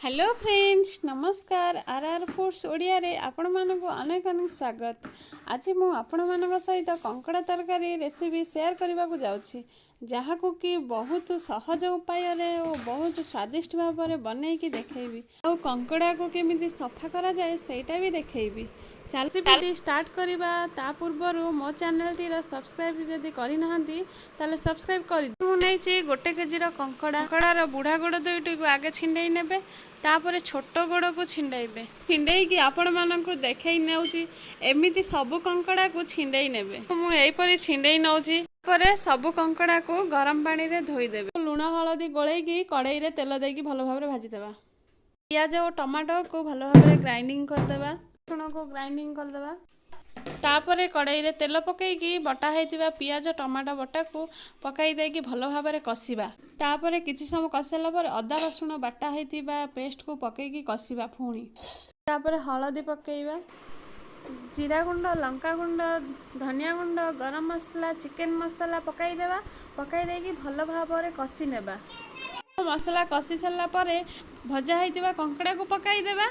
Hello friends, ନମସ୍କାର। ଆର୍ ଆର୍ foods ଓଡ଼ିଆରେ ଆପଣମାନଙ୍କୁ ଅନେକ ଅନେକ ସ୍ୱାଗତ। ଆଜି ମୁଁ ଆପଣମାନଙ୍କ ସହିତ କଙ୍କଡ଼ା ତରକାରୀ ରେସିପି ସେୟାର କରିବାକୁ ଯାଉଛି, ଯାହାକୁ କି ବହୁତ ସହଜ ଉପାୟରେ ଓ ବହୁତ ସ୍ୱାଦିଷ୍ଟ ଭାବରେ ବନେଇକି ଦେଖେଇବି। ଆଉ କଙ୍କଡ଼ାକୁ କେମିତି ସଫା କରାଯାଏ, ସେଇଟା ବି ଦେଖେଇବି। ଚାଲ, ରେସିପିଟି ଷ୍ଟାର୍ଟ କରିବା। ତା ପୂର୍ବରୁ ମୋ ଚ୍ୟାନେଲଟିର ସବସ୍କ୍ରାଇବ୍ ଯଦି କରିନାହାନ୍ତି, ତାହେଲେ ସବସ୍କ୍ରାଇବ୍ କରି। ମୁଁ ନେଇଛି 1 କେଜିର କଙ୍କଡ଼ା। କଙ୍କଡ଼ାର ବୁଢ଼ା ଗୋଡ଼ ଦୁଇଟିକୁ ଆଗେ ଛିଣ୍ଡେଇ ନେବେ, ତାପରେ ଛୋଟ ଗୋଡ଼କୁ ଛିଣ୍ଡେଇବେ। ଛିଣ୍ଡେଇକି ଆପଣମାନଙ୍କୁ ଦେଖେଇ ନେଉଛି। ଏମିତି ସବୁ କଙ୍କଡ଼ାକୁ ଛିଣ୍ଡେଇ ନେବେ। ମୁଁ ଏହିପରି ଛିଣ୍ଡେଇ ନେଉଛି। ତାପରେ ସବୁ କଙ୍କଡ଼ାକୁ ଗରମ ପାଣିରେ ଧୋଇଦେବେ। ଲୁଣ ହଳଦୀ ଗୋଳେଇକି କଡ଼େଇରେ ତେଲ ଦେଇକି ଭଲ ଭାବରେ ଭାଜିଦେବା। ପିଆଜ ଓ ଟମାଟୋକୁ ଭଲ ଭାବରେ ଗ୍ରାଇଣ୍ଡିଙ୍ଗ କରିଦେବା। ରସୁଣକୁ ଗ୍ରାଇଣ୍ଡିଙ୍ଗ କରିଦେବା। ତାପରେ କଡ଼େଇରେ ତେଲ ପକାଇକି ବଟା ହେଇଥିବା ପିଆଜ ଟମାଟୋ ବଟାକୁ ପକାଇ ଦେଇକି ଭଲ ଭାବରେ କଷିବା। ତାପରେ କିଛି ସମୟ କଷିଲା ପରେ ଅଦା ରସୁଣ ବାଟା ହେଇଥିବା ପେଷ୍ଟକୁ ପକାଇକି କଷିବା ପୁଣି। ତାପରେ ହଳଦୀ ପକାଇବା, ଜିରା ଗୁଣ୍ଡ, ଲଙ୍କା ଗୁଣ୍ଡ, ଧନିଆ ଗୁଣ୍ଡ, ଗରମ ମସଲା, ଚିକେନ ମସଲା ପକାଇଦେବା। ପକାଇ ଦେଇକି ଭଲ ଭାବରେ କଷି ନେବା। ମସଲା କଷି ସାରିଲା ପରେ ଭଜା ହେଇଥିବା କଙ୍କଡ଼ାକୁ ପକାଇଦେବା।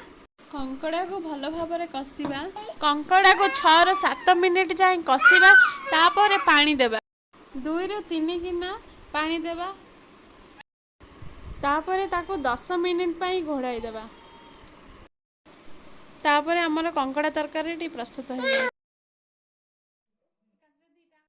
କଙ୍କଡ଼ାକୁ ଭଲ ଭାବରେ କଷିବା। କଙ୍କଡ଼ାକୁ 6ରୁ 7 ମିନିଟ୍ ଯାଏଁ କଷିବା। ତାପରେ ପାଣି ଦେବା। 2ରୁ 3 ଗିନା ପାଣି ଦେବା। ତାପରେ ତାକୁ 10 ମିନିଟ୍ ପାଇଁ ଘୋଡ଼ାଇ ଦେବା। ତାପରେ ଆମର କଙ୍କଡ଼ା ତରକାରୀଟି ପ୍ରସ୍ତୁତ ହେଇଗଲା।